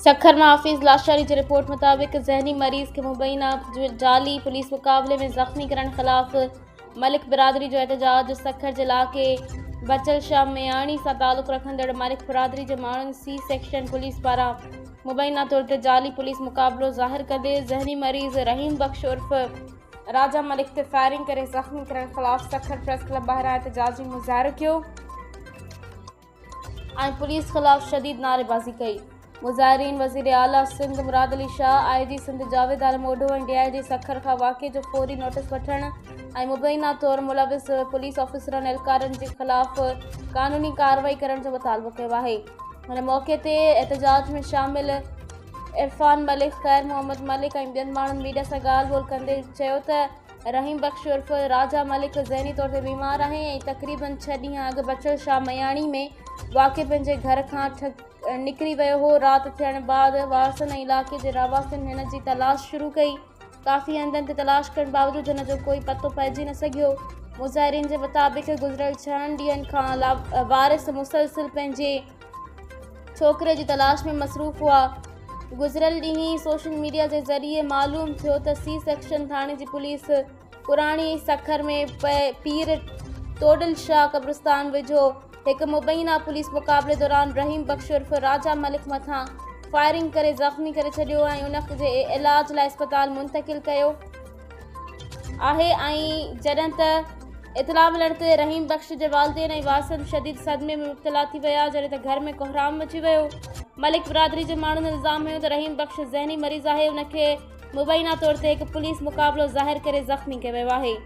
سکر مان حفيظ لاشاري جي رپورٽ مطابق ذهني مريض کي مبينا جعلي پوليس مقابلي ۾ زخمي ڪرڻ خلاف ملڪ برادري جو احتجاج سکر جي علائقي بچل شاهه مياڻي سان تعلق رکندڙ ملڪ برادري جي ماڻهن سي سيڪشن پوليس پاران مبينا طور تي جعلي پوليس مقابلو ظاهر ڪندي ذهني مريض رحيم بخش عرف راجا ملڪ تي فائرنگ ڪري زخمي ڪرڻ خلاف سکر پريس ڪلب ٻاهران احتجاجي مظاهرو ڪيو ۽ پوليس خلاف شديد نعريبازي ڪئي. مظاهرين وزير اعليٰ سنڌ مراد علي شاهه، آء جي سنڌ جاويد عالم اوڍو ۽ ڊي I جي سکر کان واقعي جو فوري نوٽيس وٺڻ ۽ مبينا طور ملوث پوليس آفيسرن اهلڪارن جي خلاف قانوني ڪارروائي ڪرڻ جو مطالبو ڪيو آهي. ان موقعي تي احتجاج ۾ شامل عرفان ملڪ، خير محمد ملڪ ۽ ٻين ماڻهن ميڊيا سان ڳالهه ٻولهه ڪندي چيو ته رحيم بخش عرف راجا ملڪ ذهني طور تي بيمار آهي ۽ تقريبن ڇهه ڏينهن اڳ بچل شاهه مياڻي ۾ واقع پنهنجي گهر کان نڪري ويو هو، رات ٿيڻ بعد وارثن ۽ علائقي جي رهواسين هن جي تلاش شروع ڪئي، ڪافي هنڌن تي تلاش ڪرڻ باوجود هن جو ڪوئي پتو پئجي نه سگهيو، مظاهرين جي مطابق گذريل ڇهن ڏينهن کان وارث مسلسل پنهنجي ڇوڪري جي تلاش ۾ مصروف هئا. گذريل ڏينهن سوشل ميڊيا جي ذريعي معلوم ٿيو ته سي سيڪشن ٿاڻي جي پوليس پراڻي سکر ۾ پير توڏل شاهه قبرستان ويجهو هڪ مبينا پوليس مقابلي دوران رحيم بخش عرف راجا ملڪ مٿان فائرنگ ڪري زخمي ڪري ڇڏيو ۽ ان جي علاج لاء اسپتال منتقل ڪيو آهي ۽ جڏهن ته اطلاع ملڻ تي رحيم بخش جي والدين ۽ وارثن شديد صدمي ۾ مبتلا ٿي ويا جڏهن ته گهر ۾ ڪهرام مچي ويو ملڪ برادري جي ماڻهن الزام هنيو ته رحيم بخش ذهني مريض آهي ان کي مبينا طور تي هڪ پوليس مقابلو ظاهر ڪري زخمي ڪيو ويو آهي.